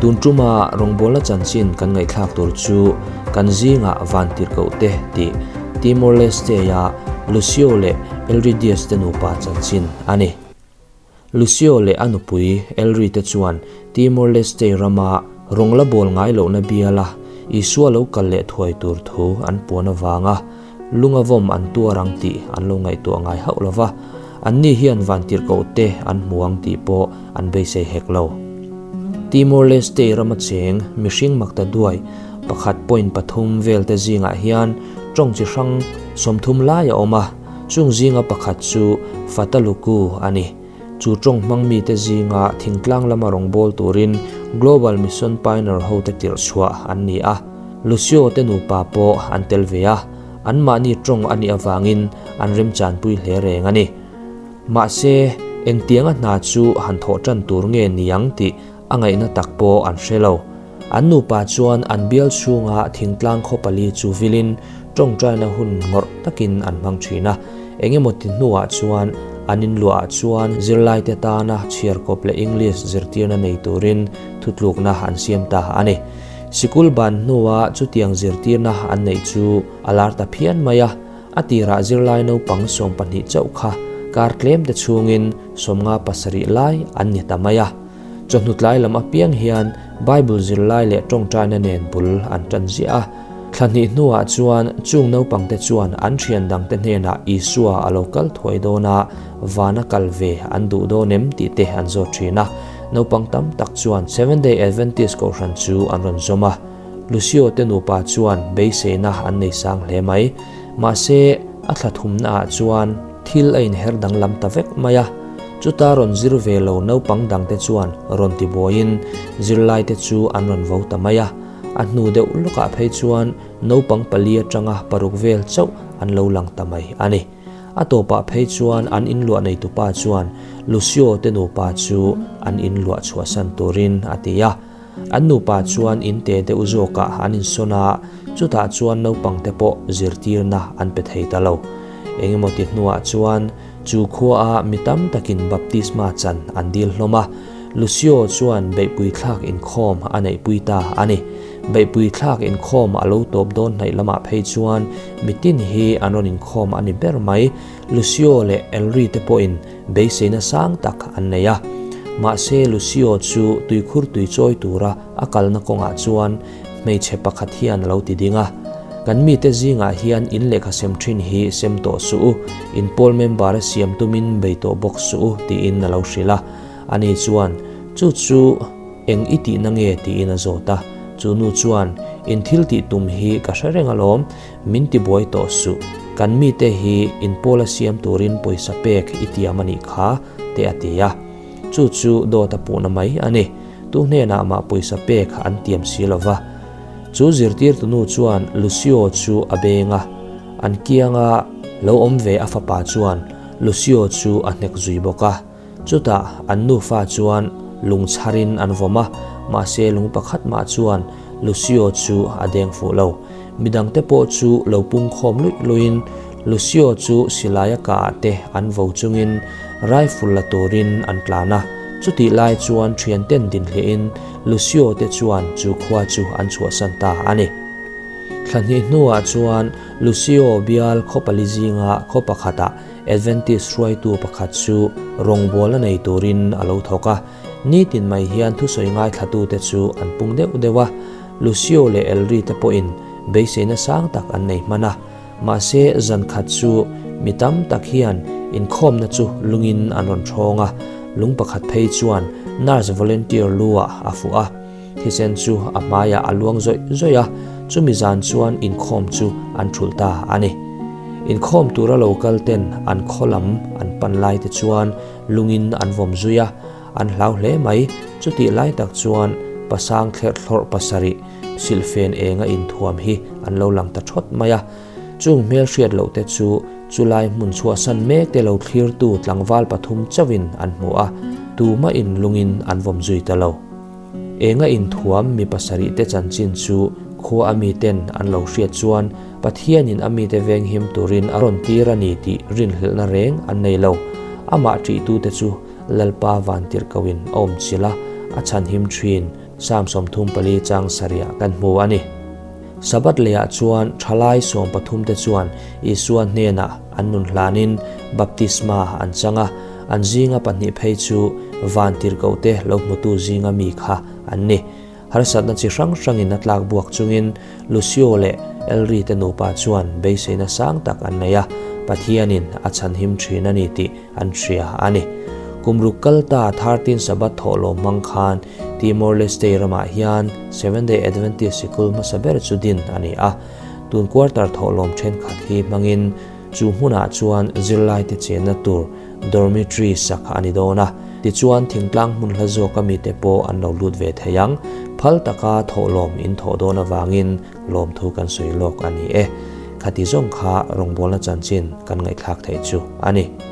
Tun tuma rawngbawlna chanchin kan ngaihthlak tur chu kan zingah Vantirhkohte tih Timor-Leste-a Lucio leh Elri Dias te nupa chanchin a ni. Lucio leh a nupui Elri te chuan Timor-Leste rama rawng la bawl ngai lohna biala Isua lo kal leh thuai tur thu an puan avanga lunga vawm an tuar ang tih an lo ngaihtuah ngai hauh lo va, anni hian vantirhkohte an hmu ang tih pawh an beisei hek lo. Timor-Leste rama cheng mihring makta duai pakhat point pathum velte zingah hian tawng chi hrang 30 lai a awm a. Chung zinga pakhat chu Fataluku a ni. Chu tawng hmang mite zinga thingtlang lama rawngbâwl turin Global Mission Pioneer hote tirh chhuah an ni a. Lucio te nupa pawh an tel ve a, anmahni tawng a nih avangin an remchanpui hle reng a ni. Mahse, engtianga hna chu han thawh tan tur nge niang tih a ngaihna tak pawh an hre lo. An nupa chuan an bial chhunga thingtlang khaw pali chu vilin tawngtaina hun ngawrh takin an hmang thin a. Eng emaw ti hnuah chuan an inluahah chuan zirlaite tana chhiarkawp leh English zirtirna nei turin thutlukna an siam ta a ni. Sikul ban hnua chutiang zirtirna an neih chu a lar ta phian mai a, a tirah zirlai naupang 12 chauh kha kar tlemte chhungin 57 lai an ni ta mai a. Chawhnu tlai lam apiang hian Bible zirlai leh tawngtaina nen bul an tan ziah a. Thla hnih hnuah chuan chung naupangte chuan an thian dangte hnenah Isua a lo kal thuai dawn a, vana kal ve an duh dawn em tih te an zawt thin a. Naupang tam tak chuan Seventh-day Adventist kohhran chu an rawn zawm a. Lucio te nupa chuan beiseina an nei sang hle mai. Mahse, a thla thumnaah chuan thil a inher danglam ta vek mai a. Chuta rawn zir ve lo naupang dangte chuan rawn ti buaiin zirlaite chu an rawn vo ta mai a. A hnu deuh lawkah phei chuan naupang pali atanga paruk vel chauh an lo lang ta mai a ni. A tawpah phei chuan an inluah neitupa chuan Lucio te nupa chu an inluah chhuahsan turin a ti a. An nupa chuan in te deuh zawkah an insawn a, chutah chuan naupangte pawh zirtirna an pe thei ta lo. Engemaw ti hnuah chuan chu khuaah mi tam takin baptisma chan an dil hlawm a, Lucio chuan beihpui thlak inkhawm a neihpui ta a ni. Beihpui thlak inkhawm a lo tawp dawn hnaih lamah phei chuan mitin hi an rawn inkhawm a ni ber mai. Lucio leh Elri te pawhin beiseina sang tak an nei a. Mahse Lucio chu tuikhur tui chawi tura a kalna kawngah chuan hmeichhe pakhat hian a lo ti ding a. Kan mite zingah hian in lehkha sem thin hi sem tawh suh u, in pawl member a siam tumin bei tawh bawk suh u tiin a lo hrilh a. Ani chuan, Chu chu eng i tihna nge? tiin a zawt a. Chu nu chuan, In thil tih tum hi ka hre reng alawm, Min ti buai tawh suh. Kan mite hi in pawla siam turin pawisa pek i tiam a nih kha, te a ti a. Chu chu dawt a puhna mai a ni. Tu hnenah mah pawisa pek an tiam si lo va. Chu zirtirtu nu chuan Lucio chu a beng a. An kianga lo awm ve a fapa chuan Lucio chu a hnek zui bawk a. Chutah an nufa chuan lung chharin an vawm a, mahse lung pakhat mah chuan Lucio chu a deng fuh lo. Midangte pawh chu lo pungkhawm luih luihin Lucio chu silaia kaah te an vo chungin rifle la turin an tlan a. Chutih lai chuan thianten dinhliahin Lucio te chuan chu khua chu an chhuahsan ta a ni. Thla hnih hnuah chuan Lucio bial khaw pali zinga khaw pakhatah Adventist hruaitu pakhat chu rawngbawlna nei turin a lo thawk a, nitin mai hian thusawi ngaithlatute chu an pung deuh deuh a. Lucio leh Elri te pawhin beiseina sang tak an nei hman a, mahse zan khat chu mi tam tak hian inkhawmna chu lungin an rawn thawng a, lung pakhat phei chuan nurse volunteer lu-ah a fuh a. Thisen chu a hmaiah a luang zawih zawih a, chumi zan chuan inkhawm chu an thulh ta a ni. Inkhawm tura lo kal ten an khaw lam an pan lai te chuan lungin an vawm zui a, an hlau hle mai. Chutih lai tak chuan pasang thlerh thlawrh pasarih silhfen enga inthuam hi an lo lang ta thawt mai a. Chung hmelhriat loh te chu chulai hmun chhuahsan mek te lo thlirtu tlangval pathum chauhin an hmu a, tumahin lungin an vawm zui ta lo. Enga inthuam mi pasarih te chanchin chu khua a miten an lo hriat chuan Pathianin a mite venghim turin a rawn tir a ni tih rinhlelhna reng an nei lo. Amah ṭihtute chu Lalpa vantirhkohin a awm chilh a, a chhanhim ṭhin. Psalm 34 chang sarihah kan hmu a ni. Sabbath lehah chuan thalai 13 te chuan Isua hnenah an nun hlanin baptisma an chang a, an zinga pahnih phei chu vantirhkohte lo hmutu zinga mi kha an ni. Harsatna chi hrang hrangin a tlak buak chungin Lucio leh Elri te nupa chuan beiseina sang tak an nei a, Pathianin a chhanhim thin a ni tih an hria a ni. Kum ruk kal ta 13 Sabbath thawhlawm hmang khan Timor-Leste ramah hian Seventh-day Adventist sikul hmasa ber chu din a ni a. Tun quarter thawhlawm thenkhat hi hmangin chu hmunah chuan zirlaite chenna tur dormitory sak a ni dawn a. Tichuan thingtlang hmun hla zawka mite pawh an lo lut ve thei ang. Phal taka thawhlawm in thawh dawn avangin lawmthu kan sawi lawk a ni e. Khati zawng kha rawngbawlna chanchin kan ngaihthlak theih chu a ni.